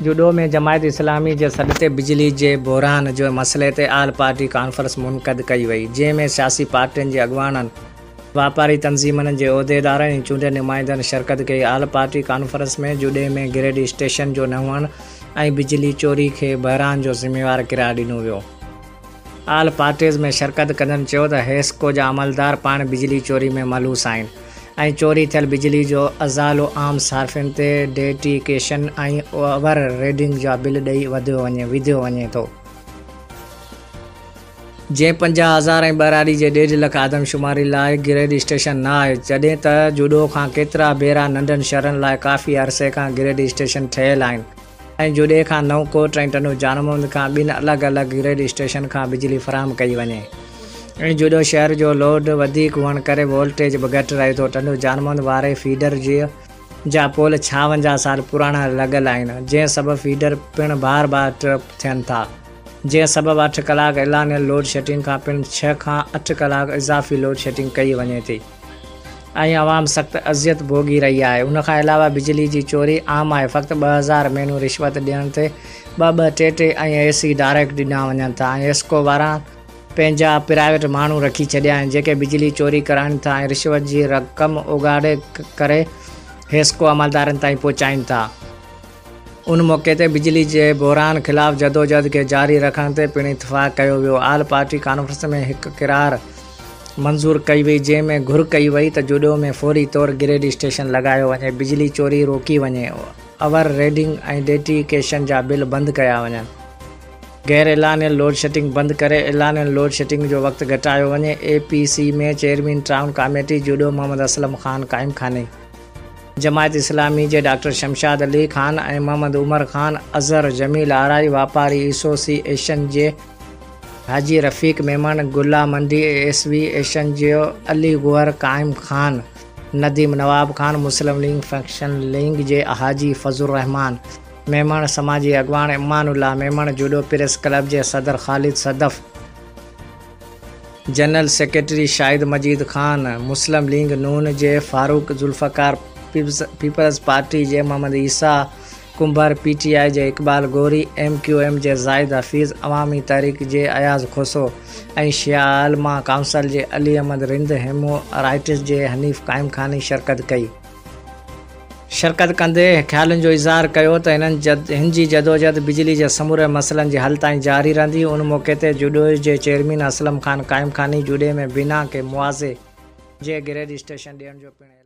جوڏو ۾ جماعت اسلامي جي سڏ تي بجلي جي بحران جي مسئلي تي آل پارٽي ڪانفرنس منعقد ڪئي وئي، جنهن ۾ سياسي پارٽين جي اڳواڻن، واپاري تنظيمن جي عهديدارن ۽ چونڊيل نمائندن شرڪت ڪئي. All party conference ۾ جوڏي ۾ grade station جو نه هئڻ ۽ بجلي چوري کي بحران جو ذميوار قرار ڏنو ويو. آل پارٽيز ۾ شرڪت ڪندڙن چيو ته حيسڪو جا عملدار پاڻ بجلي چوري ۾ ملوث آهن ۽ چوري ٿيل بجلي جو ازالو عام صارفين تي ڊيٽيڪيشن ۽ اوور ريڊنگ جا بل ڏئي وڌيو وڃي وڌيو وڃي ٿو. جنهن 50 هزار ۽ ٻهراڙي جي ڏيڍ لک آدمشماري لاء گريڊ اسٽيشن نه آهي جڏهن ته جوڏو کان ڪيترا ڀيرا ننڍن شهرن لاء ڪافي عرصي کان گريڊ اسٽيشن ٺهيل آهن. ۽ جوڏي کان نئون ڪوٽ ۽ ٽنڊو جان محمد کان ٻن الڳ الڳ گريڊ اسٽيشن کان بجلي فراهم ڪئي وڃي ۽ جوڏو شهر جو لوڊ وڌيڪ هئڻ ڪري وولٽيج به گهٽ رهي ٿو ٽنڊو جان محمد واري فيڊر جي جا پول 56 سال پراڻا لڳل آهن جنهن سبب فيڊر پڻ بار بار ٽرپ ٿين ٿا جنهن سبب اٺ ڪلاڪ اعلانيل لوڊ شيڊنگ کان پڻ 6 کان 8 ڪلاڪ اضافي لوڊ شيڊنگ ڪئي وڃي ٿي. ۽ عوام سخت اذيت ڀوڳي رهي آهي ان کان علاوه بجلي جي چوري عام آهي فقط 2000 مهينو رشوت ڏيڻ تي ٻه ٻه ٽي ٽي ۽ اي سي ڊائريڪٽ ڏنا وڃن ٿا ۽ ايسڪو وارا پنهنجا پرائيويٽ ماڻهو رکي ڇڏيا آهن جيڪي بجلي چوري ڪرائين ٿا ۽ رشوت جي رقم اوڳاڙي ڪري حيسڪو عملدارن تائين پهچائين ٿا. ان موقعي تي بجلي جي بحران خلاف جدوجهد کي جاري رکڻ تي پڻ اتفاق ڪيو ويو. آل پارٽي ڪانفرنس ۾ هڪ قرار منظور ڪئي وئي جنهن ۾ گهر ڪئي وئي ته جوڏو ۾ فوري طور گريڊ اسٽيشن لڳايو وڃي، بجلي چوري روڪي وڃي، اوور ريڊنگ ۽ ڊيٽيڪيشن جا بل بند ڪيا وڃن، غير اعلانيل لوڊشيڊنگ بند ڪري اعلانيل لوڊشيڊنگ جو وقت گهٽايو وڃي. A P C ۾ chairman town committee Jhuddo Muhammad Aslam Khan Qaimkhani, Jamaat Islami جي ڊاڪٽر شمشاد علي خان ۽ محمد عمر خان، اظهر جميل آرائي، واپاري ايسوسي ايشن جي حاجي رفيق ميمڻ، گلا منڊي ايسوي ايشن جو علي گوهر، قائم خان، نديم نواب خان، مسلم ليگ فنڪشنل ليگ جي حاجي فضل الرحمان ميمڻ، سماجي اڳواڻ امان الله ميمڻ، جوڏو پريس ڪلب جي صدر خالد صدف، جنرل سيڪريٽري شاهد مجيد خان، مسلم ليگ نون جي فاروق ذوالفقار، پيپلز پارٽي جي Muhammad Isa Kumbhar, P T I جي Iqbal Ghauri, M Q M جي زاهد حفيظ، عوامي تحريڪ جي اياز کوسو ۽ شيعه علماء ڪائونسل جي علي احمد رند، هيومن رائٽس جي حنيف قائمخاني شرڪت ڪئي. شرڪت ڪندي خيالن جو اظهار ڪيو ته هنن هن جي جدوجهد بجلي جي سمورن مسئلن جي حل تائين جاري رهندي ان موقعي تي جوڏو جي چيئرمين اسلم خان قائمخاني جوڏي ۾ بنا ڪنهن معاوضي جي گريڊ اسٽيشن ڏيڻ جو پڻ اعلان.